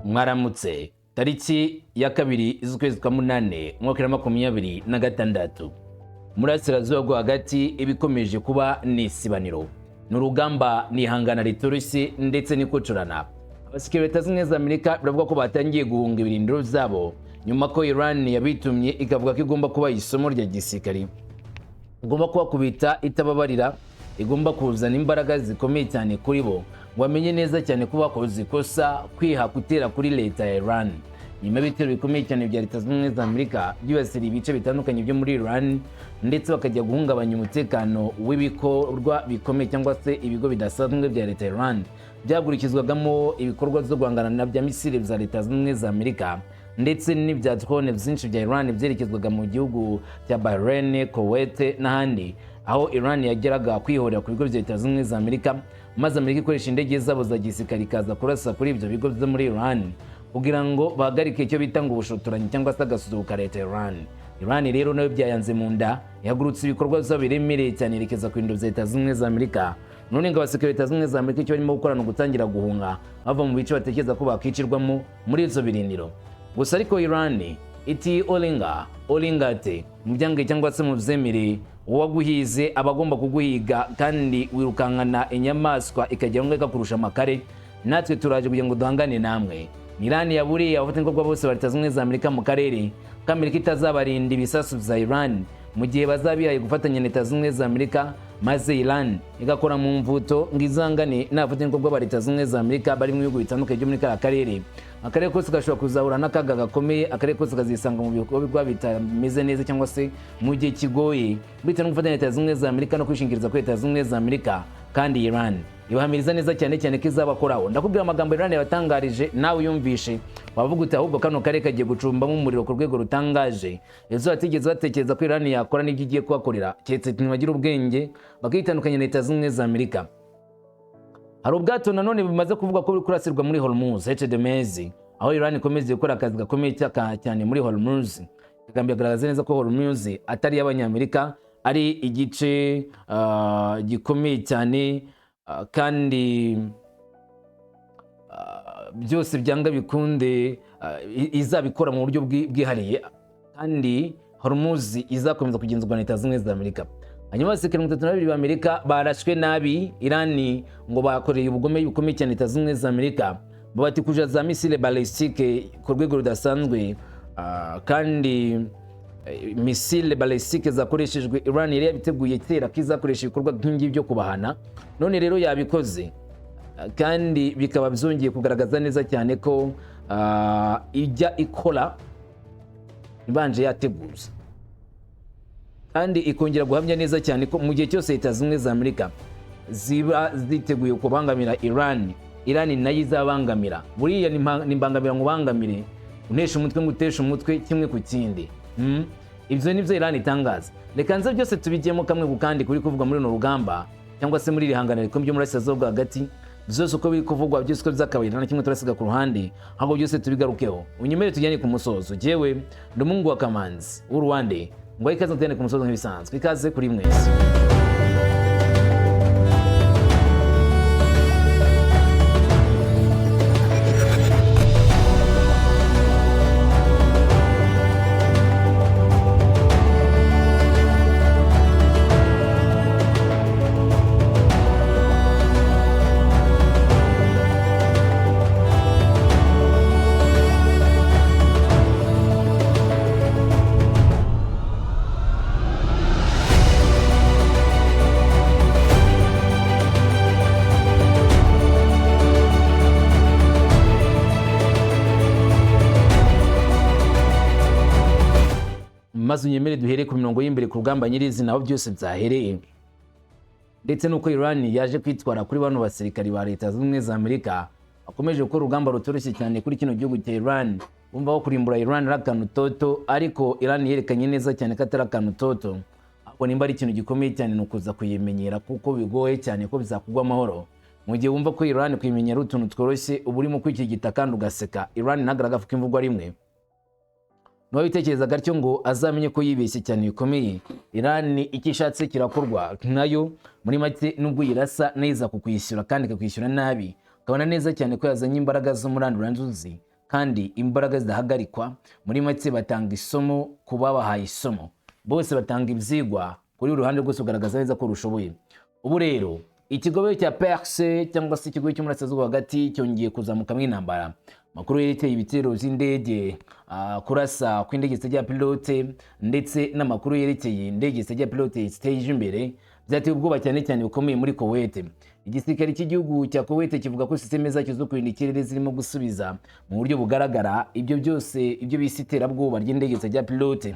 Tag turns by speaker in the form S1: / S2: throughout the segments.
S1: Mwaramutse. Tariki ya 2 z'ukwezi kwa 8, umwaka wa 2026, Murasirazuba bwo Hagati ibikomeje kuba ni isibaniro, ni urugamba, ni ihangana ritoroshye ndetse n'ikucurana. Abasirikare Leta Zunze Ubumwe za Amerika baravuga ko batangiye guhunga ibirindiro byabo nyuma ko Iran yabitumye, ikavuga ko igomba kuba isomo rya gisirikari, igomba kubakubita itababarira, igomba kuzana imbaraga zikomeye cyane kuri bo, ngo bamenye neza cyane ko bakoze ikosa kwiha gutera kuri leta ya Iran. Nyuma y'ibitero bikomeye cyane bya Leta Zunze Ubumwe za Amerika byibasira ibice bitandukanye byo muri Iran, ndetse bakajya guhungabanya umutekano w'ibikorwa bikomeye cyangwa se ibigo bidasanzwe bya leta ya Iran byagurikizwagamo ibikorwa byo guhangana na bya misile bya Leta Zunze Ubumwe za Amerika, ndetse n'ibya drone byinshi bya Iran byerekezwaga mu gihugu cya Bahrain, Kuwait n'ahandi, aho Iran yageraga kwihorera ku bigo bya Leta Zunze Ubumwe za Amerika, maze Amerika ikoresha indege zabo za gisirikare ikaza kurasa kuri ibyo bigo byo muri Iran kugira ngo bahagarike icyo bita ngo ubushotoranyi cyangwa se agasuzuguro ka leta ya Iran. Iran rero nayo byayanze mu nda, ihagurutse ibikorwa byabo biremereye cyane, yerekeza ku biro bya Leta Zunze Ubumwe za Amerika. None ngo abasirikare Leta Zunze Ubumwe za Amerika icyo barimo gukora ni ugutangira guhunga bava mu bice batekereza ko bakicirwamo muri ibyo birindiro gusa. Ariko Iran iti: "Olinga olingate mu byange cyangwa se mu byemere, uwaguhize aba agomba kuguhiga, kandi wirukankana inyamaswa ikagera ngo ikakurusha amakare. Natwe turaje kugira ngo duhangane namwe." Iran yaburiye abafatanyabikorwa bose ba Leta Zunze Ubumwe za Amerika mu karere ko Amerika itazabarinda ibisasu bya Iran mu gihe bazabihaye gufatanya na Leta Zunze Ubumwe za Amerika, maze Iran igakora mu mvuto ngo izangane n'abafatanyabikorwa ba Leta Zunze Ubumwe za Amerika bari mu bihugu bitandukanye byo muri kariya karere. Akarere kose gashobora kuzahura n'akaga gakomeye, akarere kose kazisanga mu bikorwa bitameze neza cyangwa se mu gihe kigoye, bitewe no gufatanya Leta Zunze Ubumwe za Amerika no kwishingikiriza kuri Leta Zunze Ubumwe za Amerika. Kandi Iran ibahamiriza neza cyane cyane ko izabakoraho. Ndakubwira amagambo Iran yabatangarije, nawe uyumvishe wavuga uti: "Ahubwo kano karere kagiye gucumbamo umuriro ku rwego rutangaje." Ejo batigeze batekereza ko Iran yakora n'ibyo igiye kubakorera, keretse ntibagira ubwenge bakitandukanya na Leta Zunze Ubumwe za Amerika. Hari ubwato nanone bimaze kuvuga ko buri kurasirwa muri Hormuz HDMZ, aho Iran ikomeza gukora akazi gakomeye cyane muri Hormuz. Bigaragaza neza ko Hormuz atari iy'Abanyamerika, ari igice gikomeye cyane, kandi byose byanga bikunde izabikora mu buryo bwihariye, kandi Hormuz izakomeza kugenzurwa na Leta Zunze Ubumwe za Amerika. Hanyuma abasirikare 32 ba Amerika barashwe nabi. Irani ngo bakoreye ubugome bukomeye cyane Leta Zunze Ubumwe za Amerika, babatikuja za missile balistique ku rwego rudasanzwe, kandi missile balistique zakoreshejwe, Iran yari yabiteguye kera ko izakoresha ibikorwa nk'ingibi byo kubahana. None rero yabikoze, kandi bikaba byongeye kugaragaza neza cyane ko ijya ikora ibanje yateguza, kandi ikongera guhamya neza cyane ko mu gihe cyose Leta Zunze Ubumwe za Amerika ziba ziteguye kubangamira Iran, Iran nayo izabangamira. Buriya ni imbangamira ngo ubangamire, untesha umutwe ngo uteshe umutwe, kimwe ku kindi. Ibyo nibyo Iran itangaza. Reka nze byose tubigemo kamwe ku kandi kuri kuvugwa muri runo rugamba cyangwa se muri iri hangana rikomeye ryo Murasirazuba bwo Hagati. Byose uko biri kuvugwa, byose uko byakabaye, nta na kimwe turasiga ku ruhande, ahubwo byose tubigarukeho. Unyemere tujyane ku musozo. Jyewe ndi umuhungu wa Kamanzi w'Uruwande, ngo ikaze tujyane ku musozo nk'ibisanzwe. Ikaze kuri mwese. Maze unyemere duhere ku mirongo y'imbere ku rugamba nyirizina, aho byose byahereye, ndetse n'uko Iran yaje kwitwara kuri bano basirikari ba Leta Zunze Ubumwe za Amerika bakomeje gukora urugamba rutoroshye cyane kuri kino gihugu cya Iran. Bumva ko kurimbura Iran ari akantu toto, ariko Iran yerekanye neza cyane ko atari akantu toto, ahubwo nimba ari ikintu gikomeye cyane ni ukuza kuyimenyera, kuko bigoye cyane ko bizakugwa amahoro. Mu gihe wumva ko Iran kuyimenyera ari utuntu tworoshye, uba urimo kwikigita kandi ugaseka. Iran ntagaragara ko imvugwa rimwe. N'uwabitekerezaga atyo ngo azamenye ko yibeshye cyane bikomeye. Iran icyo ishatse kirakorwa nayo. Muri make, nubwo uyirasa neza, kukwishyura kandi ikakwishyura nabi, ukabona neza cyane ko yazanye imbaraga zo muranduranzuzi. Kandi imbaraga zidahagarikwa. Muri make, batanga isomo ku babahaye isomo. Bose batanga ibyigwa kuri buri ruhande rwose, kugaragaza neza ko rushoboye. Ubu rero ikigobe cya Perse cyangwa se ikigobe cy'umurasirazuba hagati cyongeye kuzamukamo intambara. Amakuru yerekeye ibitero by'indege, kurasa kw'indege zitagira pilote, ndetse n'amakuru yerekeye indege zitagira pilote ziteje imbere, byateye ubwoba cyane cyane bukomeye muri Kuwait. Igisirikare cy'igihugu cya Kuwait kivuga ko système zacyo zo kurinda ikirere zirimo gusubiza mu buryo bugaragara ibyo byose, ibyo bise iterabwoba ry'indege zitagira pilote.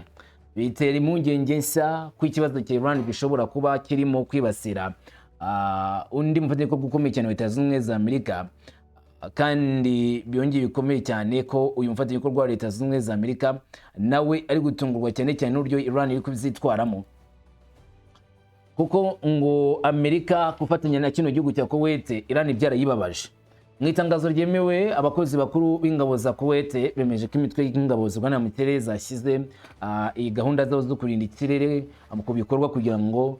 S1: Bitera impungenge nshya ko ikibazo cya Iran gishobora kuba kirimo kwibasira undi mufatanyabikorwa ukomeye cyane wa Leta Zunze Ubumwe za Amerika. Kandi byongeye bikomeye cyane ko uyu mufatanyabikorwa wa Leta Zunze Ubumwe za Amerika nawe ari gutungurwa cyane cyane n'uburyo Iran iri kubyitwaramo, kuko ngo Amerika gufatanya na kino gihugu cya Kuwait, Iran byarayibabaje. Mu itangazo ryemewe, abakozi bakuru b'ingabo za Kuwait bemeje ko imitwe y'ingabo zirwanira mu kirere zashyize iyi gahunda zabo zo kurinda ikirere ku bikorwa kugira ngo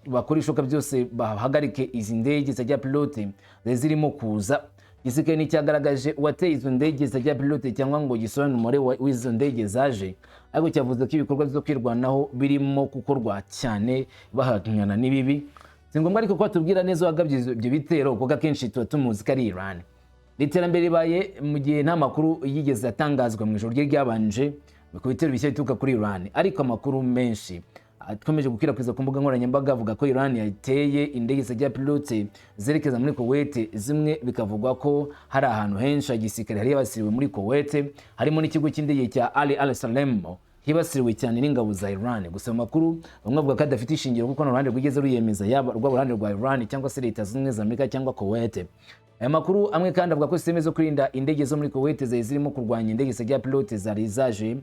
S1: bakore ibishoboka byose bahagarike izi ndege zitagira pilote zari zirimo kuza. Igisirikare nticyagaragaje uwateye izo ndege zitagira pilote cyangwa ngo gisobanure umubare w'izo ndege zaje, ariko cyavuze ko ibikorwa byo kwirwanaho birimo gukorwa cyane bahangana n'ibibi. Si ngombwa ariko ko batubwira neza uwagabye ibyo bitero, kuko akenshi tuba tumuzi ko ari Iran. Iterambere ribaye mu gihe nta makuru yigeze atangazwa mu ijoro rye ryabanje ku bitero bishya bituruka kuri Iran, ariko amakuru menshi akomeje gukwirakwiza ku mbuga nkoranyambaga avuga ko Iran yateye indege zitagira pilote zerekeza muri Kuwait. Zimwe bikavugwa ko hari ahantu henshi ha gisirikare hari hibasiriwe muri Kuwait, harimo n'ikigo cy'indege cya Ali Al Salem hibasiriwe cyane n'ingabo za Iran. Gusa mu makuru bamwe bavuga ko adafite ishingiro, kuko nta ruhande rwigeze ruyemeza, yaba rwaba uruhande rwa Iran cyangwa se Leta Zunze Ubumwe za Amerika cyangwa Kuwait. Aya makuru amwe kandi avuga ko système zo kurinda indege zo muri Kuwait zari zirimo kurwanya indege zitagira pilote zari zaje,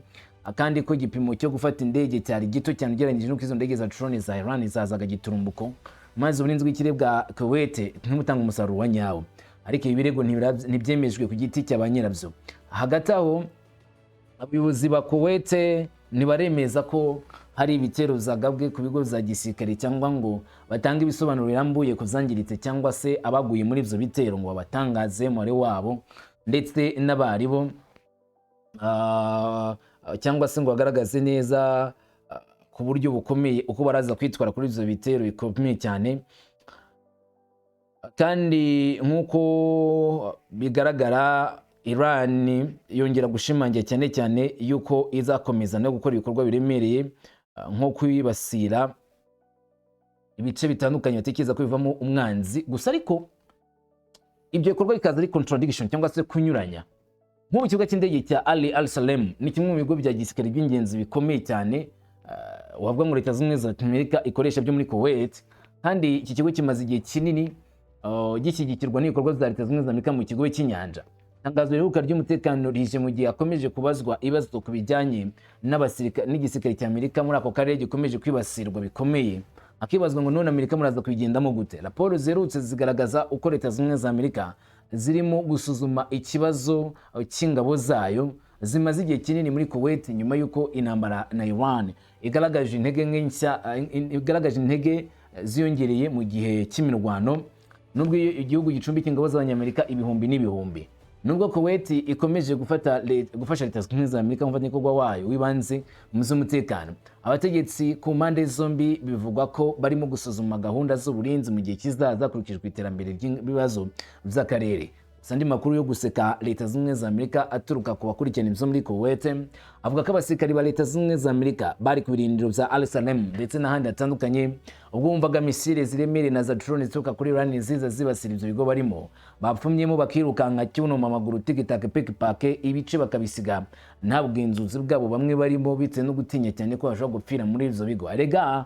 S1: kandi ko igipimo cyo gufata indege cyari gito cyane ugereranyije n'uko izo ndege za drone za Iran zazaga giturumbuko, maze uburinzi bw'ikirere bwa Kuwait ntibutanga umusaruro wa nyawo. Ariko ibi birego ntibyemejwe ku giti cya ba nyirabyo. Hagati aho, abayobozi ba Kuwait ntibaremeza ko hari ibitero zagabwe ku bigo bya gisirikare cyangwa ngo batange ibisobanuro birambuye ku byangiritse cyangwa se abaguye muri ibyo bitero, ngo babatangaze umubare wabo ndetse n'abaribo, cyangwa se ngo bagaragaze neza ku buryo bukomeye uko baraza kwitwara kuri ibyo bitero bikomeye cyane. Kandi nk'uko bigaragara, Iran yongera gushimangira cyane cyane yuko izakomeza no gukora ibikorwa biremereye, nko kwibasira ibice bitandukanye batekereza ko bivamo umwanzi. Gusa ariko ibyo bikorwa bikaza ari contradiction cyangwa se kunyuranya. Nk'ubu ikibuga cy'indege cya Ali Al Salem ni kimwe mu bigo bya gisirikare by'ingenzi bikomeye cyane, wavuga ngo Leta Zunze Ubumwe za Amerika ikoresha byo muri Kuwait. Kandi iki kigo kimaze igihe kinini gishyigikirwa n'ibikorwa bya Leta Zunze Ubumwe za Amerika mu kigo cy'inyanja. Itangazo riheruka ry'umutekano rije mu gihe hakomeje kubazwa ibibazo ku bijyanye n'igisirikare cya Amerika muri ako karere gikomeje kwibasirwa bikomeye, hakibazwa ngo none Amerika muraza kubigendamo gute? Raporo ziherutse zigaragaza uko Leta Zunze Ubumwe za Amerika zirimo gusuzuma ikibazo cy'ingabo zayo zimaze igihe kinini muri Kuwait, nyuma y'uko intambara na Iran igaragaje intege nke nshya, igaragaje intege ziyongereye mu gihe cy'imirwano, nubwo iyo igihugu gicumbika ingabo z'Abanyamerika ibihumbi n'ibihumbi. Nubwo Kuwait ikomeje gufasha Leta Zunze Ubumwe za Amerika nk'umufatanyabikorwa wayo w'ibanze mu z'umutekano, abategetsi ku mpande zombi bivugwa ko barimo gusuzuma gahunda z'uburinzi mu gihe kizaza hakurikijwe iterambere ry'ibibazo by'akarere. Gusa andi makuru yo guseka Leta Zunze Ubumwe za Amerika aturuka ku bakurikirana ibyo muri Kuwait avuga ko abasirikari ba Leta Zunze Ubumwe za Amerika bari ku birindiro bya Al Salem ndetse n'ahandi hatandukanye ubwo bumvaga misile ziremereye na za drone zituruka kuri Iran ziza zibasira ibyo bigo barimo, bapfumyemo bakirukanka cyunoma amaguru, tikitake pekipake, ibice bakabisiga nta bugenzuzi bwabo bamwe barimo, bitewe no gutinya cyane ko bashobora gupfira muri ibyo bigo. Erega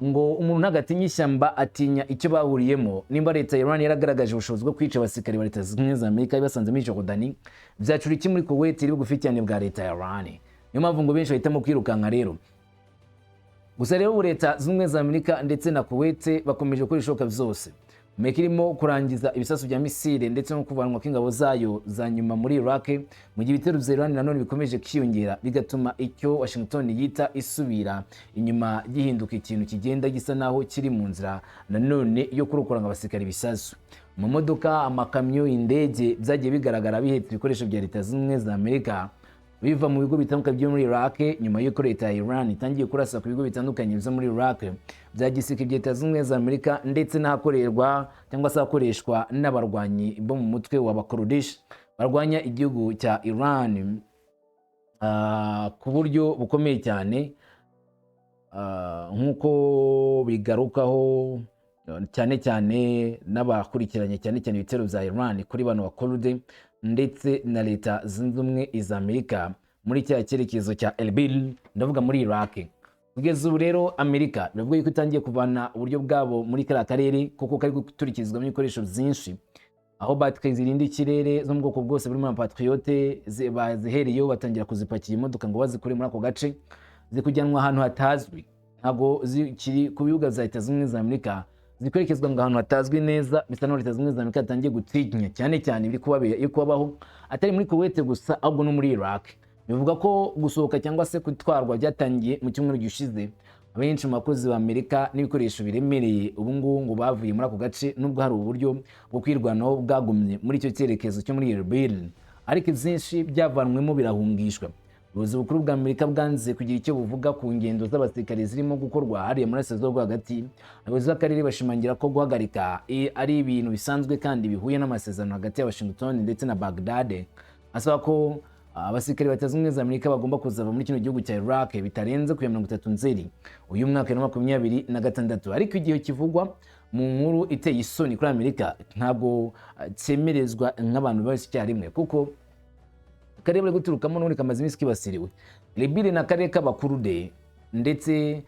S1: ngo umuntu ntabwo atinya ishyamba, atinya icyo bahuriyemo. Nimba leta ya Iran yaragaragaje ubushobozi bwo kwica abasirikare ba Leta Zunze Ubumwe za Amerika ibasanze muri Jordani, byacura iki muri Kuwait iri bugufi cyane bwa leta ya Iran? Niyo mpamvu ngo benshi bahitamo kwirukanka rero. Gusa rero ubu Leta Zunze Ubumwe za Amerika ndetse na Kuwait bakomeje gukora ibishoboka byose. Amerika irimo kurangiza ibisasu bya misile ndetse no kuvanwa kw'ingabo zayo za nyuma muri Iraq, mu gihe ibitero bya Iran nanone bikomeje kwiyongera, bigatuma icyo Washington yita isubira inyuma gihinduka ikintu kigenda gisa naho kiri mu nzira nanone yo kurokora ngo abasirikare ibisasu. Mu modoka, amakamyo, indege byagiye bigaragara bihetse ibikoresho bya Leta Zunze Ubumwe za Amerika biva mu bigo bitandukanye byo muri Iraq, nyuma y'uko leta ya Iran itangiye kurasa ku bigo bitandukanye byo muri Iraq bya gisirikare bya Leta Zunze Ubumwe za Amerika, ndetse n'ahakorerwa cyangwa se ahakoreshwa n'abarwanyi bo mu mutwe wa Bakurdish barwanya igihugu cya Iran ku buryo bukomeye cyane, nk'uko bigarukaho cyane cyane n'abakurikiranye cyane cyane ibitero bya Iran kuri bano Bakurde ndetse na Leta Zunze Ubumwe za Amerika muri cya cyerekezo cya Erbil, ndavuga muri Iraq. Kugeza ubu rero Amerika biravuga yuko itangiye kuvana uburyo bwabo muri kariya karere, kuko kari guturikizwamo ibikoresho byinshi, aho batwe zirinda ikirere zo mu bwoko bwose burimo na Patriot bazihereyeho batangira kuzipakira imodoka ngo bazikure muri ako gace, zikujyanwa ahantu hatazwi. Ntabwo zikiri ku bibuga bya Leta Zunze Ubumwe za Amerika, zikwerekezwa ngo ahantu hatazwi neza. Bisa n'aho Leta Zunze Ubumwe za Amerika yatangiye gutinya cyane cyane ibiri kubabera, iri kubabaho atari muri Kuwait gusa, ahubwo no muri Iraq. Bivuga ko gusohoka cyangwa se gutwarwa byatangiye mu cyumweru gishize. Abenshi mu bakozi ba Amerika n'ibikoresho biremereye ubu ngubu ngo bavuye muri ako gace, nubwo hari uburyo bwo kwirwanaho bwagumye muri icyo cyerekezo cyo muri Erbil, ariko ibyinshi byavanwemo birahungishwa. Ubuyobozi bukuru bwa Amerika bwanze kugira icyo buvuga ku ngendo z'abasirikare zirimo gukorwa hariya muri Burasirazuba bwo hagati. Abayobozi b'akarere bashimangira ko guhagarika ari ibintu bisanzwe kandi bihuye n'amasezerano hagati ya Washington ndetse na Baghdad, asaba ko abasirikare ba Leta Zunze Ubumwe za Amerika bagomba kuzava muri kino gihugu cya Iraq bitarenze ku ya 30 Nzeri uyu mwaka 2026. Ariko igihe kivugwa mu nkuru iteye isoni kuri Amerika ntabwo cyemerezwa nk'abantu benshi icyarimwe, kuko akarere bari guturukamo n'ubundi kamaze iminsi kibasiriwe. Erbil ni akarere k'Abakurude ndetse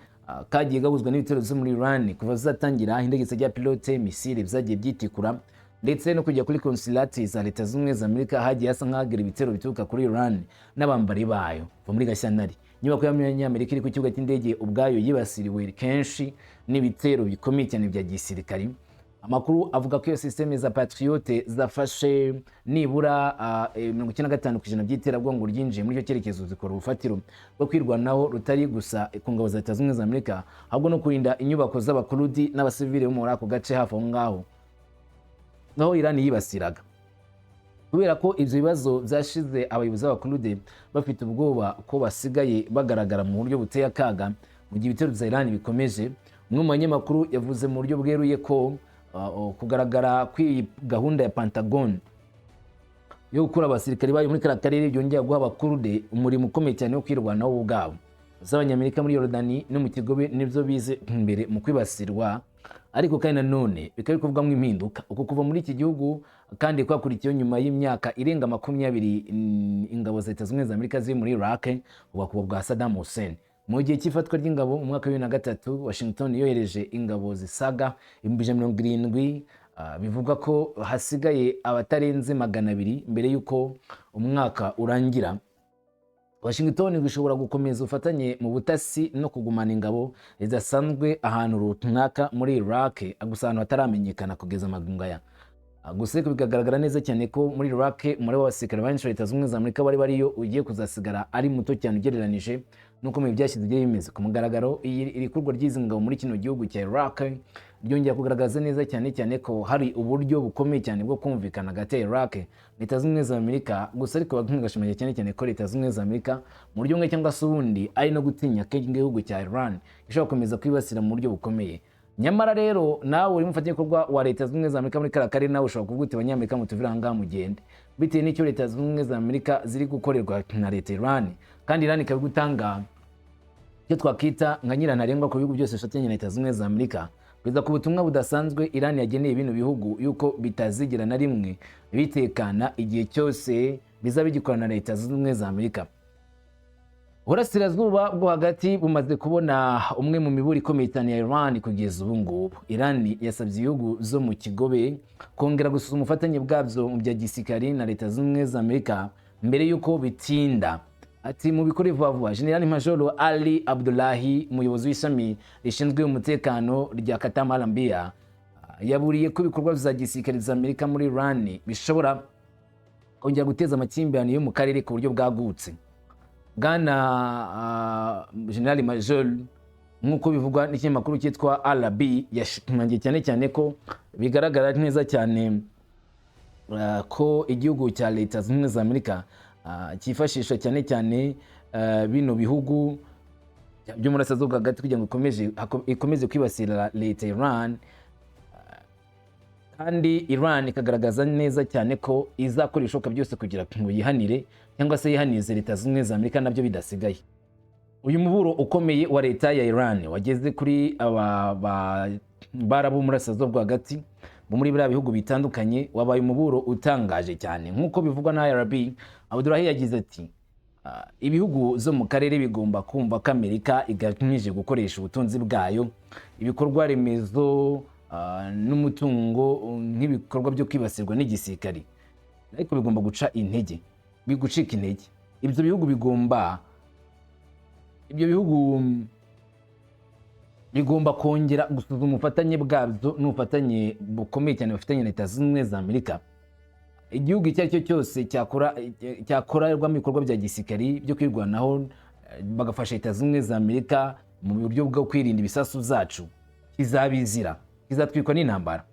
S1: kagiye gahuzwa n'ibitero byo muri Iran kuva zatangira. Indege zitagira pilote, misile byagiye byitikura, ndetse no kujya kuri consulate za Leta Zunze Ubumwe za Amerika hagiye hasa nk'ahagera ibitero bituruka kuri Iran n'abambari bayo. Kuva muri Gashyantare, inyubako y'Abanyamerika iri ku kibuga cy'indege ubwayo yibasiriwe kenshi n'ibitero bikomeye cyane bya gisirikari. Amakuru avuga ko iyo système za Patriot zafashe nibura 95% by'iterabwoba ryinjiye muri icyo cyerekezo, zikora urufatiro rwo kwirwanaho rutari gusa ku ngabo za Leta Zunze Ubumwe za Amerika, ahubwo no kurinda inyubako z'Abakurudi n'abasivili bo muri ako gace hafi aho ngaho naho Iran yibasiraga. Kubera ko ibyo bibazo byashize abayobozi b'Abakurude bafite ubwoba ko basigaye bagaragara mu buryo buteye akaga mu gihe ibitero bya Iran bikomeje. Umwe mu banyamakuru yavuze mu buryo bweruye ko kugaragara kw'iyi gahunda ya Pentagon yo gukura abasirikare bayo muri kariya karere byongera guha Abakurude umurimo ukomeye cyane wo kwirwanaho bo ubwabo. Z'Abanyamerika muri Yorodani no mu Kigobe nibyo bize imbere mu kwibasirwa, ariko kandi nanone bikaba bikuvugwamo impinduka. Uko kuva muri iki gihugu kandi kwakurikiyeho nyuma y'imyaka irenga 20 ingabo za Leta Zunze Ubumwe za Amerika ziri muri Iraq, kuva ku bwa Saddam Hussein. Mu gihe cy'ifatwa ry'ingabo mu mwaka wa 2003, Washington yohereje ingabo zisaga 170,000. Bivugwa ko hasigaye abatarenze 200 mbere y'uko umwaka urangira. Washington ngo ishobora gukomeza ubufatanye mu butasi no kugumana ingabo zidasanzwe ahantu runaka muri Iraq, gusa ahantu hataramenyekana kugeza magingo aya. Gusa ariko bikagaragara neza cyane ko muri Iraq umubare w'abasirikare benshi ba Leta Zunze Ubumwe za Amerika bari bariyo ugiye kuzasigara ari muto cyane ugereranije n'uko mu bihe byashize bigiye bimeze. Ku mugaragaro, iri kurwa ry'izi ngabo muri kino gihugu cya Iraq ryongera kugaragaza neza cyane cyane ko hari uburyo bukomeye cyane bwo kumvikana hagati ya Iraq Leta Zunze Ubumwe za Amerika. Gusa ariko bagashimangira cyane cyane ko Leta Zunze Ubumwe za Amerika mu buryo bumwe cyangwa se ubundi ari no gutinya ko igihugu cya Iran gishobora gukomeza kwibasira mu buryo bukomeye. Nyamara rero nawe uri umufatanyabikorwa wa Leta Zunze Ubumwe za Amerika muri kariya karere, nawe ushobora kuvuga uti: "Abanyamerika, mutuvire aha ngaha mugende," bitewe n'icyo Leta Zunze Ubumwe za Amerika ziri gukorerwa na leta Iran, kandi Iran ikaba gutanga icyo twakita nka nyirantarengwa ku bihugu byose bifatanya na Leta Zunze Ubumwe za Amerika. Kugeza ku butumwa budasanzwe Iran yageneye bino bihugu yuko bitazigera na rimwe bitekana igihe cyose bizaba bigikorana na Leta Zunze Ubumwe za Amerika. Uburasirazuba bwo hagati bumaze kubona umwe mu miburo ikomeye cyane ya Iran kugeza ubu ngubu. Iran yasabye ibihugu zo mu Kigobe kongera gusuzuma ubufatanye bwabyo mu bya gisirikari na Leta Zunze Ubumwe za Amerika mbere y'uko bitinda. Ati: "Mubikore vuba vuba." General Major Ali Abdullahi, umuyobozi w'ishami rishinzwe umutekano rya Khatam al-Anbiya, yaburiye ko ibikorwa bya gisirikare bya Amerika muri Iran bishobora kongera guteza amakimbirane yo mu karere ku buryo bwagutse. Bwana General Major Nk'uko bivugwa n'ikinyamakuru cyitwa RB, yashimangiye cyane cyane ko bigaragara neza cyane ko igihugu cya Leta Zunze Ubumwe za Amerika cyifashisha cyane cyane bino bihugu byo muri Burasirazuba hagati kugira ngo ikomeze kwibasira leta ya Iran. Kandi Iran ikagaragaza neza cyane ko izakora ibishoboka byose kugira ngo yihanire cyangwa se yihanize Leta Zunze Ubumwe za Amerika nabyo bidasigaye. Uyu muburo ukomeye wa leta ya Iran wageze kuri aba Barabu bo Burasirazuba bwo hagati, bo muri biriya bihugu bitandukanye, wabaye umuburo utangaje cyane. Nk'uko bivugwa na IRB, Abdulahi yagize ati: "Ibihugu zo mu karere bigomba kumva ko Amerika igamije gukoresha ubutunzi bwayo, ibikorwa remezo n'umutungo nk'ibikorwa byo kwibasirwa n'igisirikari, ariko bigomba guca intege, bigucika intege. Ibyo bihugu bigomba kongera gusuzuma ubufatanye bwabyo n'ubufatanye bukomeye cyane bafitanye na Leta Zunze Ubumwe za Amerika. Igihugu icyo ari cyo cyose cyakorerwamo ibikorwa bya gisirikari byo kwirwanaho, bagafasha Leta Zunze Ubumwe za Amerika mu buryo bwo kwirinda ibisasu zacu, kizabizira, kizatwikwa n'intambara."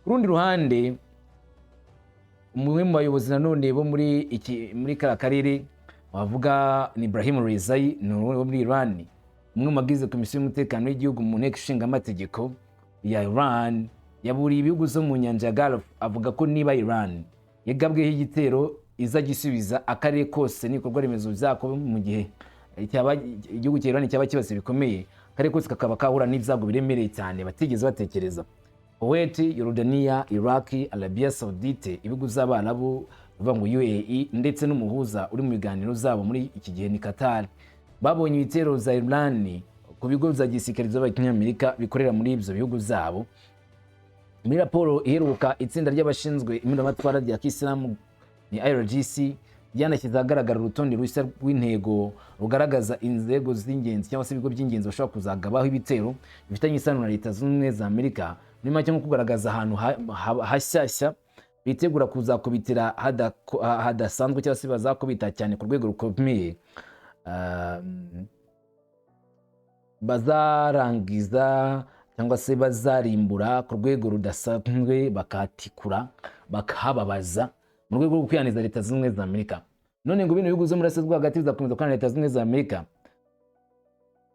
S1: Ku rundi ruhande, umwe mu bayobozi nanone bo muri kariya karere wavuga ni Ibrahim Rezai, ni wo muri Iran, umwe mu bagize komisiyo y'umutekano w'igihugu mu nteko ishinga amategeko ya Iran, yaburiye ibihugu zo mu nyanja ya Gulf, avuga ko niba Iran yagabweho igitero izagisubiza akarere kose n'ibikorwa remezo byako. Mu gihe cyaba igihugu cya Iran cyaba kibasiwe bikomeye, akarere kose kakaba kahura n'ibyago biremereye cyane batigeze batekereza. Kuwait, Yorodaniya, Iraq, Arabia Saudite, ibihugu by'Abarabu bivuga ngo UAE, ndetse n'umuhuza uri mu biganiro zabo muri iki gihe ni Qatar, babonye ibitero za Iran ku bigo bya gisirikare by'Abanyamerika bikorera muri ibyo bihugu byabo. Muri raporo iheruka, itsinda ry'abashinzwe impinduramatwara rya Kisilamu ni IRGC ryanashyize ahagaragara urutonde rushya rw'intego rugaragaza inzego z'ingenzi cyangwa se ibigo by'ingenzi bashobora kuzagabaho ibitero bifitanye isano na Leta Zunze Ubumwe za Amerika. Muri make, nko kugaragaza ahantu hashyashya bitegura kuzakubitira hadasanzwe cyangwa se bazakubita cyane ku rwego rukomeye. Bazarangiza cyangwa se bazarimbura ku rwego rudasanzwe, bakahatikura, bakahababaza mu rwego rwo kwihaniza Leta Zunze Ubumwe za Amerika. None ngo bino bihugu zo muri Burasirazuba hagati bizakomeza gukorana na Leta Zunze Ubumwe za Amerika,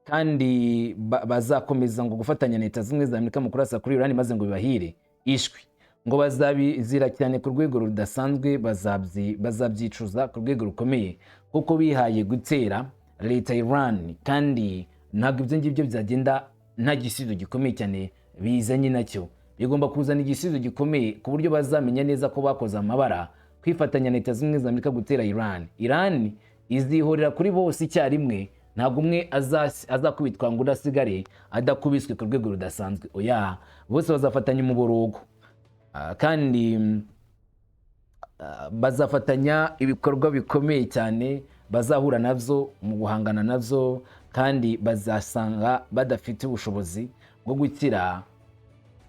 S1: kandi bazakomeza ngo gufatanya na Leta Zunze Ubumwe za Amerika mu kurasa kuri Iran, maze ngo bibahire ishwi. Ngo bazabizira cyane ku rwego rudasanzwe, bazabyicuza ku rwego rukomeye, kuko bihaye gutera leta ya Iran, kandi ntabwo ibyo ngibyo byagenda nta gisubizo gikomeye cyane bizanye nacyo. Bigomba kuzana igisubizo gikomeye ku buryo bazamenya neza ko bakoze amabara kwifatanya na Leta Zunze Ubumwe za Amerika gutera Iran. Iran izihorera kuri bose icyarimwe. Ntabwo umwe azakubitwa ngo undi asigare adakubiswe ku rwego rudasanzwe. Oya, bose bazafatanya umuborogo. Kandi bazafatanya ibikorwa bikomeye cyane bazahura nabyo mu guhangana nabyo, kandi bazasanga badafite ubushobozi bwo gukira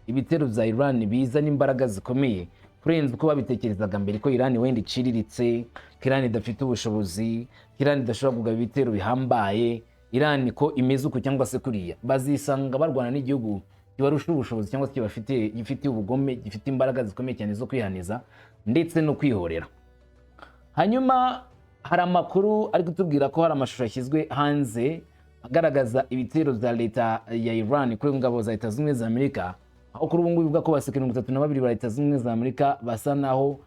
S1: ibitero bya Iran bizana imbaraga zikomeye kurenza uko babitekerezaga mbere, ko Iran wenda iciriritse, ko Iran idafite ubushobozi, ko Iran idashobora kugaba ibitero bihambaye, Iran ko imeze uku cyangwa se kuriya. Bazisanga barwana n'igihugu kibarusha ubushobozi cyangwa se kibafitiye, gifitiye ubugome, gifite imbaraga zikomeye cyane zo kwihaniza ndetse no kwihorera. Hanyuma hari amakuru ari kutubwira ko hari amashusho yashyizwe hanze agaragaza ibitero bya leta ya Iran kuri ngabo za Leta Zunze Ubumwe za Amerika, aho kuri ubu ngubu bivuga ko abasirikare 32 ba Leta Zunze Ubumwe za Amerika basa naho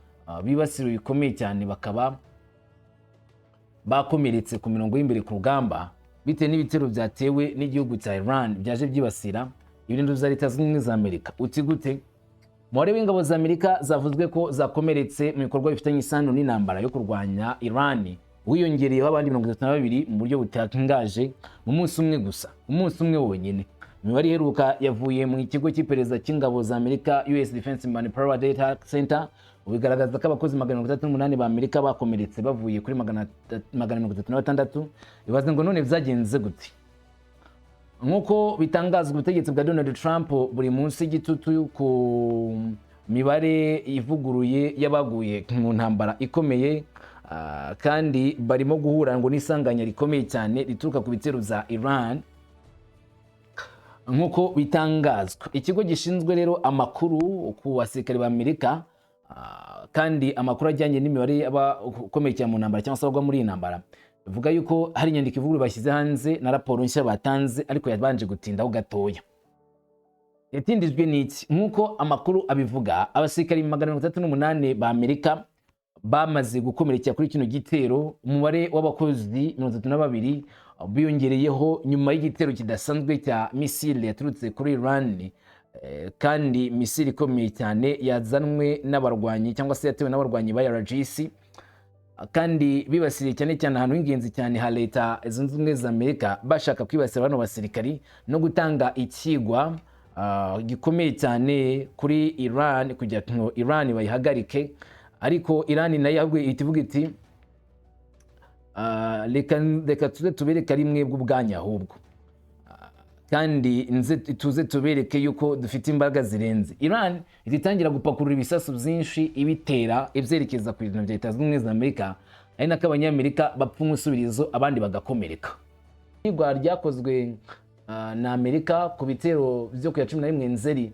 S1: bibasiriwe bikomeye cyane, bakaba bakomeretse ku mirongo y'imbere ku rugamba bitewe n'ibitero byatewe n'igihugu cya Iran byaje byibasira ibirindiro bya Leta Zunze Ubumwe za Amerika. Uti gute? Umubare w'ingabo za Amerika zavuzwe ko zakomeretse mu bikorwa bifitanye isano n'intambara yo kurwanya Iran wiyongereyeho abandi 32 mu buryo butangaje mu munsi umwe gusa, umunsi umwe wonyine. Imibare iheruka yavuye mu kigo cy'iperereza cy'ingabo za Amerika, US Defense Manpower Data Center, bigaragaza ko abakozi 168 ba Amerika bakomeretse, bavuye kuri 136. Ibaze ngo none byagenze gute? Nk'uko bitangazwa, ubutegetsi bwa Donald Trump buri munsi y'igitutu ku mibare ivuguruye y'abaguye mu ntambara ikomeye, kandi barimo guhura ngo n'isanganya rikomeye cyane rituruka ku bitero bya Iran. Nk'uko bitangazwa, ikigo gishinzwe rero amakuru ku basirikare ba Amerika, kandi amakuru ajyanye n'imibare y'abakomerekera mu ntambara cyangwa se abagwa muri iyi ntambara, bivuga yuko hari inyandiko ivuguruye bashyize hanze na raporo nshya batanze, ariko yabanje gutindaho gatoya. Yatindijwe n'iki? Nk'uko amakuru abivuga, abasirikari 608 ba Amerika bamaze gukomerekera kuri kino gitero. Umubare w'abakozi 32 biyongereyeho nyuma y'igitero kidasanzwe cya misile yaturutse kuri Iran, kandi misile ikomeye cyane yazanwe n'abarwanyi cyangwa se yatewe n'abarwanyi ba IRGC, kandi bibasiriye cyane cyane ahantu h'ingenzi cyane ha Leta Zunze Ubumwe za Amerika, bashaka kwibasira bano basirikari no gutanga ikigwa gikomeye cyane kuri Iran kugira ngo Iran bayihagarike. Ariko Iran nayo ahubwo ihita ivuga iti: "Reka tuze tubereke ari mwebwe ubwanyu ahubwo, kandi nze tuze tubereke yuko dufite imbaraga zirenze." Iran ihita itangira gupakurura ibisasu byinshi, ibitera ibyerekeza ku bintu bya Leta Zunze Ubumwe za Amerika, ari nako Abanyamerika bapfa umusubirizo, abandi bagakomereka. Igwa ryakozwe na Amerika ku bitero byo ku ya 11 Nzeri,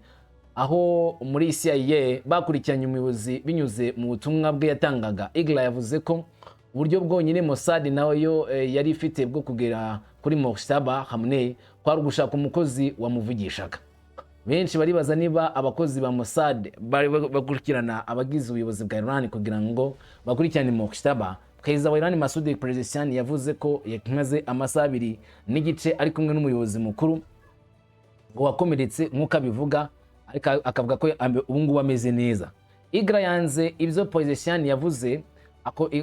S1: aho muri CIA bakurikiranye umuyobozi binyuze mu butumwa bwe yatangaga. Igla yavuze ko uburyo bwonyine Mossad nayo yari ifite bwo kugera kuri Mojtaba Khamenei kwari ugushaka umukozi wamuvugishaga. Benshi baribaza niba abakozi ba Mossad bari bakurikirana abagize ubuyobozi bwa Iran kugira ngo bakurikirane Mojtaba. Perezida wa Iran Masoud Pezeshkian yavuze ko yamaze amasaha 2.5 ari kumwe n'umuyobozi mukuru ngo wakomeretse nk'uko abivuga, ariko akavuga ko ubu ngubu ameze neza. Igra yanze ibyo Pezeshkian yavuze,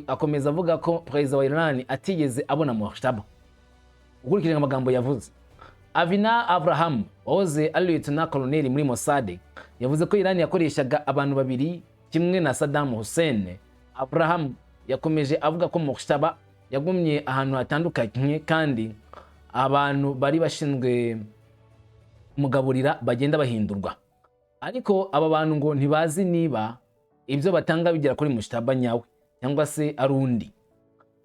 S1: akomeza avuga ko perezida wa Iran atigeze abona Mojtaba ukurikije amagambo yavuze. Avina Abraham, wahoze ari lieutenant colonel muri Mossad, yavuze ko Iran yakoreshaga abantu babiri kimwe na Saddam Hussein. Abraham yakomeje avuga ko Mojtaba yagumye ahantu hatandukanye, kandi abantu bari bashinzwe kumugaburira bagenda bahindurwa, ariko aba bantu ngo ntibazi niba ibyo batanga bigera kuri Mojtaba nyawe cyangwa se ari undi.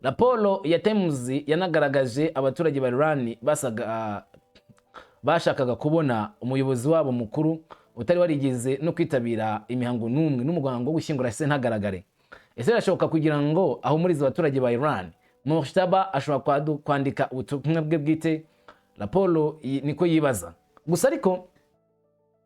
S1: Raporo ya Times yanagaragaje abaturage ba Iran basaga bashakaga kubona umuyobozi wabo mukuru utari warigeze no kwitabira imihango n'umwe n'umuhango wo gushyingura se ntagaragare. Ese birashoboka kugira ngo ahumurize abaturage ba Iran? Mojtaba ashobora kwandika ubutumwa bwe bwite? Raporo niko yibaza gusa, ariko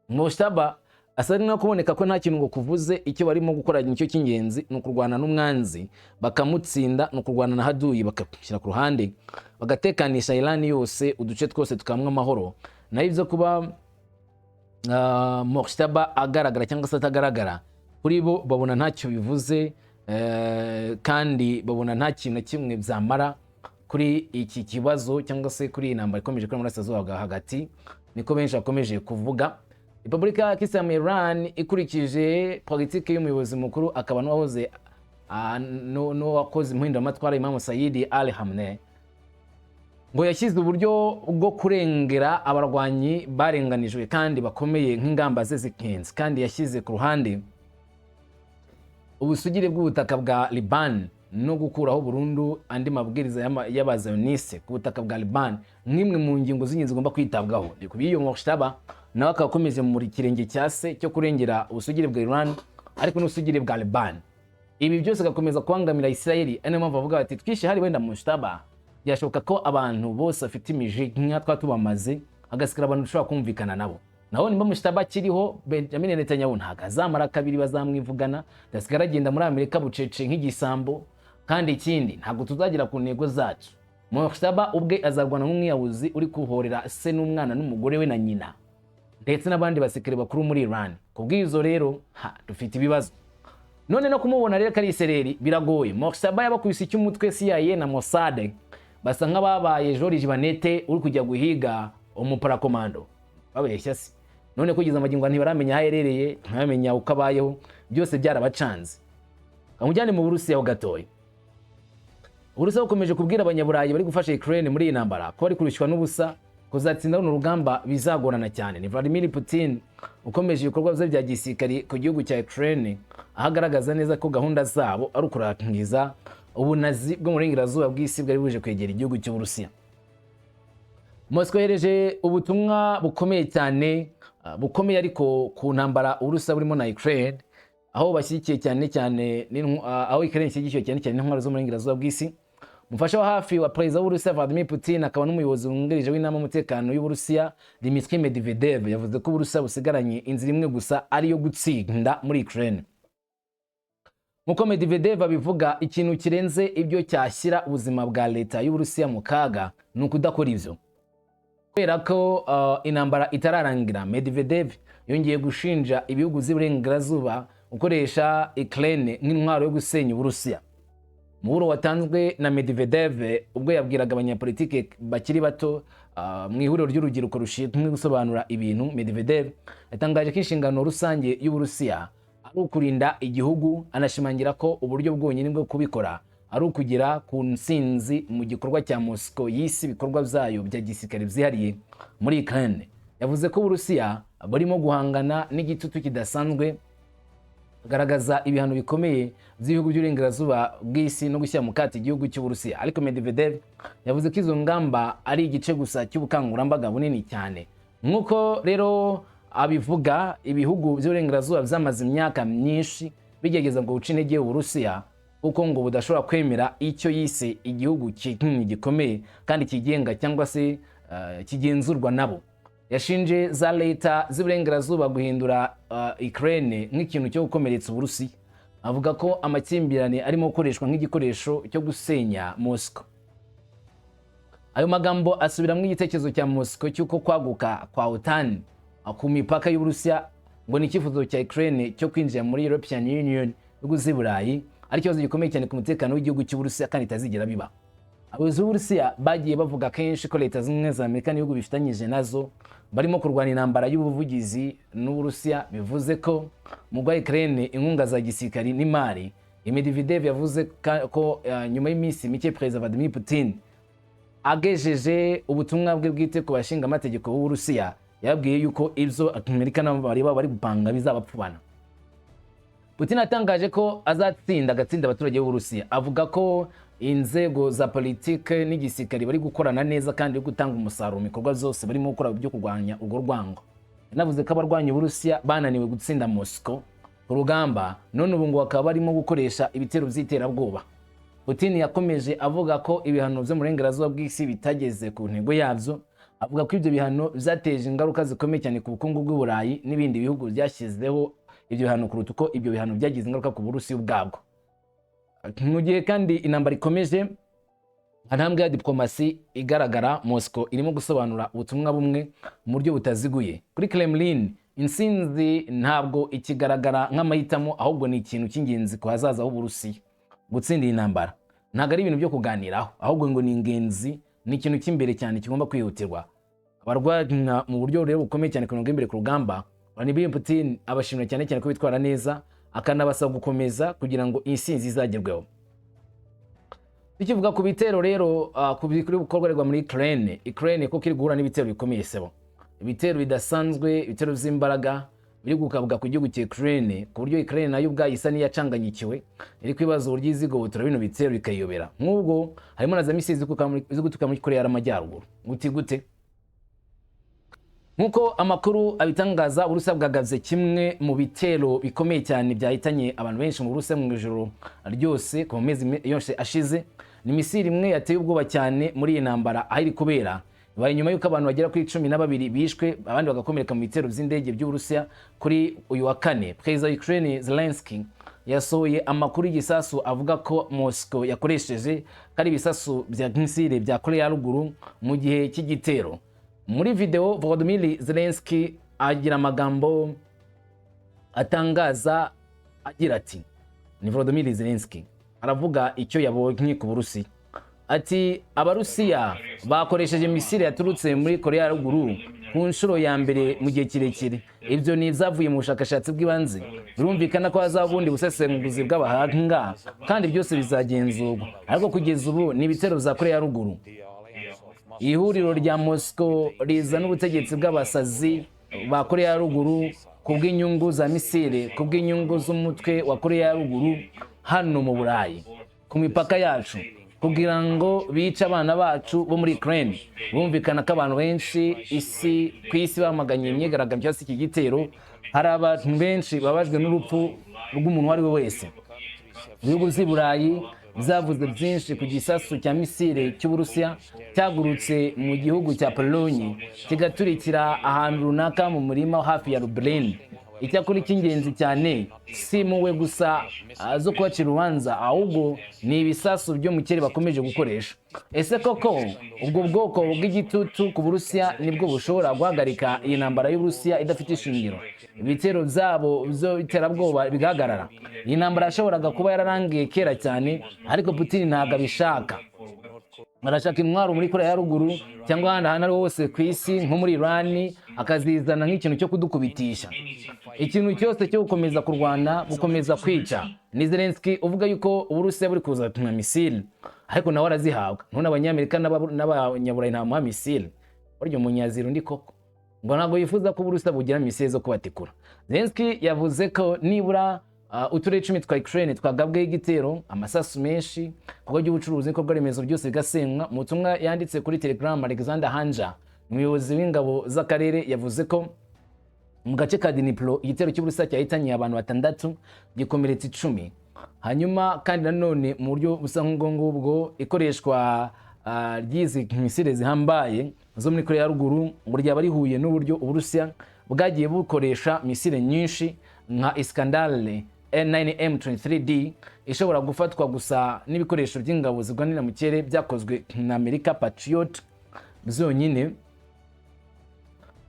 S1: Mojtaba asa no kuboneka ko nta kintu ngo kuvuze. Icyo barimo gukora nicyo cy'ingenzi, ni ukurwana n'umwanzi bakamutsinda, ni ukurwana na haduyi bakamushyira ku ruhande, bagatekanisha Iran yose, uduce twose tukamwa amahoro. Naho ibyo kuba Mojtaba agaragara cyangwa se atagaragara, kuri bo babona ntacyo bivuze, kandi babona nta kintu na kimwe byamara kuri iki kibazo cyangwa se kuri iyi ntambara ikomeje kuri Burasirazuba bwa hagati. Niko benshi bakomeje kuvuga. Repubulika ya Kisilamu Iran ikurikije politiki y'umuyobozi mukuru akaba n'uwahoze n'uwakoze impinduramatwara, Imam Sayyid Ali Khamenei, ngo yashyize uburyo bwo kurengera abarwanyi barenganijwe kandi bakomeye nk'ingamba ze z'ingenzi, kandi yashyize ku ruhande ubusugire bw'ubutaka bwa Liban no gukuraho burundu andi mabwiriza y'abazayoniste ku butaka bwa Liban nk'imwe mu ngingo z'ingenzi zigomba kwitabwaho. Ni ku bw'iyo Mojtaba nawe akaba akomeje mu kirenge cya se cyo kurengera ubusugire bwa Iran ariko n'ubusugire bwa Liban. Ibi byose agakomeza kubangamira Isirayeli, ari nayo mpamvu bavuga bati: "Twishe hari wenda Mojtaba, byashoboka ko abantu bose bafite imijinya twa tubamaze, hagasigara abantu dushobora kumvikana nabo." Naho nimba Mojtaba akiriho, Benjamin Netanyahu ntabwo azamara kabiri, bazamwivugana, gasigara agenda muri Amerika bucece nk'igisambo. Kandi ikindi, ntabwo tuzagera ku ntego zacu. Mojtaba ubwe azarwana nk'umwiyahuzi uri kuhorera se n'umwana n'umugore we na nyina ndetse n'abandi basekere bakuru muri Iran. Ku bw'izo rero ha, dufite ibibazo. None no kumubona rero ko ari isereri biragoye. Mojtaba yabakubise icy'umutwe CIA na Mossad, basa nk'ababaye George Banete uri kujya guhiga umuparakomando babeshya se. None kugeza amagingo ntibaramenya aho aherereye, ntibaramenya uko abayeho, byose byarabacanze. Kamujyane mu Burusiya ho gatoya. Uburusiya bukomeje kubwira Abanyaburayi bari gufasha Ukraine muri iyi ntambara ko bari kurushywa n'ubusa, kuzatsinda runo rugamba bizagorana cyane. Ni Vladimir Putin ukomeje ibikorwa bye bya gisirikari ku gihugu cya Ukraine, aho agaragaza neza ko gahunda zabo ari ukurangiza ubunazi bwo mu burengerazuba bw'isi bwari buje kwegera igihugu cy'Uburusiya. Moscow yohereje ubutumwa bukomeye cyane, bukomeye ariko ku ntambara Uburusiya burimo na Ukraine, aho bashyigikiye cyane cyane aho Ukraine ishyigikiwe cyane cyane n'intwaro zo mu burengerazuba bw'isi. Umufasha wa hafi wa perezida w'Uburusiya Vladimir Putin, akaba n'umuyobozi wungirije w'inama y'umutekano y'Uburusiya, Dmitry Medvedev, yavuze ko Uburusiya busigaranye inzira imwe gusa, ariyo gutsinda muri Ukraine. Nk'uko Medvedev abivuga, ikintu kirenze ibyo cyashyira ubuzima bwa leta y'Uburusiya mu kaga ni ukudakora ibyo, kubera ko intambara itararangira. Medvedev yongeye gushinja ibihugu by'iburengerazuba gukoresha Ukraine nk'intwaro yo gusenya Uburusiya. Umuburo watanzwe na Medvedev ubwo yabwiraga abanyapolitike bakiri bato mu ihuriro ry'urubyiruko rushinzwe gusobanura ibintu. Medvedev yatangaje ko inshingano rusange y'Uburusiya ari ukurinda igihugu, anashimangira ko uburyo bwonyine bwo kubikora ari ukugera ku ntsinzi mu gikorwa cya Moscow yise ibikorwa byayo bya gisirikare byihariye muri Ukraine. Yavuze ko Uburusiya burimo guhangana n'igitutu kidasanzwe, agaragaza ibihano bikomeye by'ibihugu by'uburengerazuba bw'isi no gushyira mu kato igihugu cy'Uburusiya. Ariko Medvedev yavuze ko izo ngamba ari igice gusa cy'ubukangurambaga bunini cyane. Nk'uko rero abivuga, ibihugu by'uburengerazuba byamaze imyaka myinshi bigerageza ngo guca intege Uburusiya, kuko ngo budashobora kwemera icyo yise igihugu kinini gikomeye kandi kigenga cyangwa se kigenzurwa nabo. Yashinje za leta z'iburengerazuba guhindura Ukraine nk'ikintu cyo gukomeretsa Uburusiya, avuga ko amakimbirane arimo gukoreshwa nk'igikoresho cyo gusenya Moscow. Ayo magambo asubiramo igitekerezo cya Moscow cy'uko kwaguka kwa OTAN ku mipaka y'Uburusiya ngo ni icyifuzo cya Ukraine cyo kwinjira muri European Union, ibihugu z'i Burayi, ari ikibazo gikomeye cyane ku mutekano w'igihugu cy'Uburusiya kandi itazigera biba. Abayobozi b'Uburusiya bagiye bavuga kenshi ko Leta Zunze Ubumwe za Amerika n'ibihugu bifitanyije nazo barimo kurwana intambara y'ubuvugizi n'Uburusiya, bivuze ko mu guha Ukraine inkunga za gisirikari n'imari. Medvedev yavuze ko nyuma y'iminsi mike Perezida Vladimir Putin agejeje ubutumwa bwe bwite ku bashinga amategeko b'Uburusiya, yababwiye yuko ibyo Amerika nabo bari bari gupanga bizabapfubana. Putin atangaje ko azatsinda, agatsinda abaturage b'Uburusiya, avuga ko inzego za politike n'igisirikare bari gukorana neza kandi bari gutanga umusaruro mu bikorwa byose barimo gukora byo kurwanya urwo rwango. Yanavuze ko abarwanya Uburusiya bananiwe gutsinda Moscow ku rugamba, none ubu ngo bakaba barimo gukoresha ibitero by'iterabwoba. Putin yakomeje avuga ko ibihano byo mu burengerazuba bw'isi bitageze ku ntego yabyo, avuga ko ibyo bihano byateje ingaruka zikomeye cyane ku bukungu bw'Uburayi n'ibindi bihugu byashyizeho ibyo bihano, kuruta uko ibyo bihano byagize ingaruka ku Burusiya ubwabwo. Mu gihe kandi intambara ikomeje, ntambwe ya diplomasi igaragara, Moscow irimo gusobanura ubutumwa bumwe mu buryo butaziguye. Kuri Kremlin, intsinzi ntabwo ikigaragara nk'amahitamo, ahubwo ni ikintu cy'ingenzi ku hazaza h'Uburusiya. Gutsinda iyi ntambara ntabwo ari ibintu byo kuganiraho, ahubwo ngo ni ingenzi, ni ikintu cy'imbere cyane kigomba kwihutirwa. Abarwana mu buryo rero bukomeye cyane ku mirongo y'imbere ku rugamba, Vladimir Putin abashimira cyane cyane ko bitwara neza, akanabasaba gukomeza kugira ngo intsinzi izagerweho. Tukivuga ku bitero rero ku biri gukorwa muri Ukraine, Ukraine kuko iri guhura n'ibitero bikomeye sebo, ibitero bidasanzwe, ibitero by'imbaraga biri gukabwa ku gihugu cya Ukraine, ku buryo Ukraine nayo ubwayo isa n'iyacanganyikiwe, iri kwibaza uburyo izigobotora bino bitero bikayiyobera. Nk'ubwo harimo na za misile ziri guturuka muri Korea y'Amajyaruguru. Guti gute? Nk'uko amakuru abitangaza, Uburusiya bwagabye kimwe mu bitero bikomeye cyane byahitanye abantu benshi mu Burusiya mu ijoro ryose ku mezi yose ashize. Ni misile imwe yateye ubwoba cyane muri iyi ntambara aho iri kubera. Bibaye nyuma y'uko abantu bagera kuri 12 bishwe, abandi bagakomereka mu bitero by'indege by'Uburusiya kuri uyu wa kane. Perezida wa Ukraine Zelensky yasohoye amakuru y'igisasu avuga ko Moscow yakoresheje ko ari ibisasu bya misile bya Korea ya Ruguru mu gihe cy'igitero. Muri video, Volodymyr Zelensky agira amagambo atangaza agira ati, ni Volodymyr Zelensky aravuga icyo yabonye ku Burusiya, ati: "Abarusiya bakoresheje misile yaturutse muri Korea ya Ruguru ku nshuro ya mbere mu gihe kirekire. Ibyo ni ibyavuye mu bushakashatsi bw'ibanze. Birumvikana ko hazaba ubundi busesenguzi bw'abahanga kandi byose bizagenzurwa, ariko kugeza ubu ni ibitero bya Korea ya Ruguru. Ihuriro rya Moscow rizana ubutegetsi bw'abasazi ba Korea ya Ruguru ku bw'inyungu za misile, ku bw'inyungu z'umutwe wa Korea ya Ruguru hano mu Burayi ku mipaka yacu. kugira ngo bice abana bacu bo muri Ukraine. Bumvikana ko abantu benshi isi ku isi bamaganye imyigaragambyo cyangwa se iki gitero. Hari abantu benshi babajwe n'urupfu rw'umuntu uwo ari we wese. Ibihugu by'i Burayi byavuze byinshi ku gisasu cya misile cy'Uburusiya cyagurutse mu gihugu cya Pologne, kigaturikira ahantu runaka mu murima hafi ya Lublin. Icyakora icy'ingenzi cyane si muwe gusa zo kubacira urubanza, ahubwo ni ibisasu byo mu kirere bakomeje gukoresha. Ese koko ubwo bwoko bw'igitutu ku Burusiya nibwo bushobora guhagarika iyi ntambara y'Uburusiya idafite ishingiro, ibitero byabo by'iterabwoba bigahagarara? Iyi ntambara yashoboraga kuba yararangiye kera cyane, ariko Putin ntabwo abishaka. Arashaka intwaro muri Korea ya Ruguru cyangwa ahandi hantu ari hose ku isi, nko muri Irani, akazizana nk'ikintu cyo kudukubitisha, ikintu cyose cyo gukomeza kurwana, gukomeza kwica. Ni Zelensky uvuga yuko Uburusiya buri kuza nka misile, ariko nawe arazihabwa. None Abanyamerika n'Abanyaburayi ntamuha misile. Burya umunyazira undi koko ngo ntabwo yifuza ko Uburusiya bugira misile zo kubatikura. Zelensky yavuze ko nibura uturere 10 twa Ukraine twagabweho igitero, amasasu menshi, ibikorwa by'ubucuruzi n'ibikorwa remezo byose bigasenywa. Mu butumwa yanditse kuri Telegram, Alexander Hanja, umuyobozi w'ingabo z'akarere, yavuze ko mu gace ka Dnipro igitero cy'Uburusiya cyahitanye abantu batandatu, gikomeretsa 10. Hanyuma kandi nanone mu buryo busa nk'ubwo ngubwo, ikoreshwa ry'izi misile zihambaye zo muri Korea ya Ruguru ngo ryaba rihuye n'uburyo Uburusiya bwagiye bukoresha misile nyinshi nka Iskander N9M23D, ishobora gufatwa gusa n'ibikoresho by'ingabo zirwanira mu kirere byakozwe na Amerika, Patriot, byonyine.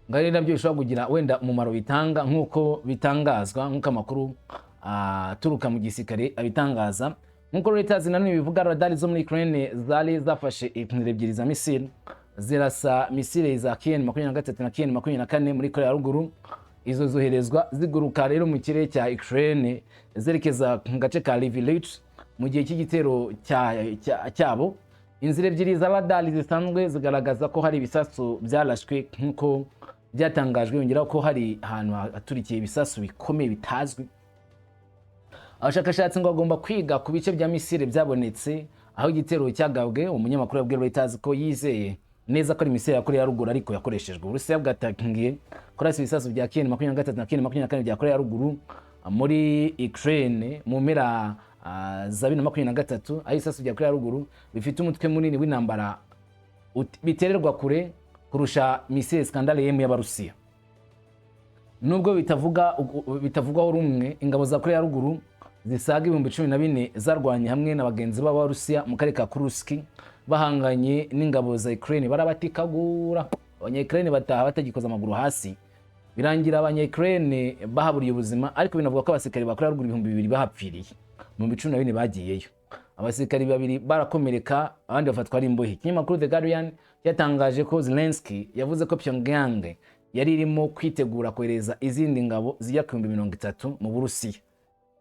S1: Ngo ari nabyo bishobora kugira wenda umumaro bitanga, nk'uko bitangazwa, nk'uko amakuru aturuka mu gisirikare abitangaza. Nk'uko Reuters nanone bivuga, radari zo muri Ukraine zari zafashe inzira ebyiri za misile zirasa misile za KN 23 na KN 24 muri Korea ya Ruguru. Izo zoherezwa ziguruka rero mu kirere cya Ukraine zerekeza mu gace ka Lviv mu gihe cy'igitero cyabo. Inzira ebyiri za radari zisanzwe zigaragaza ko hari ibisasu byarashwe, nk'uko byatangajwe. Yongeraho ko hari ahantu haturikiye ibisasu bikomeye bitazwi. Abashakashatsi ngo bagomba kwiga ku bice bya misile byabonetse aho igitero cyagabwe. Umunyamakuru yabwiye Reuters ko yizeye neza ko ari misile ya Korea ya Ruguru ariko yakoreshejwe. Uburusiya bwatangiye kurasa ibisasu bya KN 23 na KN 24 bya Korea ya Ruguru muri Ukraine mu mpera za 2023, aho ibisasu bya Korea ya Ruguru bifite umutwe munini w'intambara bitererwa kure kurusha misile Iskander M y'Abarusiya. Nubwo bitavugwaho rumwe, ingabo za Korea ya Ruguru zisaga 14,000 zarwanye hamwe na bagenzi b'Abarusiya mu karere ka Kursk, bahanganye n'ingabo za Ukraine, barabatikagura. Abanya-Ukraine bataha batagikoza amaguru hasi, birangira Abanya-Ukraine bahaburiye ubuzima. Ariko binavuga ko abasirikare ba Korea ya Ruguru 2000 bahapfiriye mu 14,000 bagiyeyo. Abasirikari babiri barakomereka, abandi bafatwa ari imbohe. Ikinyamakuru The Guardian cyatangaje ko Zelensky yavuze ko Pyongyang yari irimo kwitegura kohereza izindi ngabo zijya ku 30,000 mu Burusiya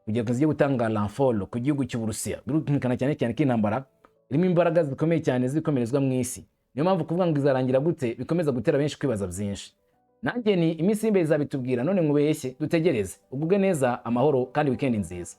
S1: kugira ngo zijye gutanga renfort ku gihugu cy'Uburusiya. Birumvikana cyane cyane ko intambara irimo imbaraga zikomeye cyane zikomerezwa mu isi. Niyo mpamvu kuvuga ngo izarangira gute bikomeza gutera benshi kwibaza byinshi. Nanjye ni iminsi y'imbere izabitubwira. None nkubeshye? Dutegereze. Ugubwe neza, amahoro kandi weekend nziza.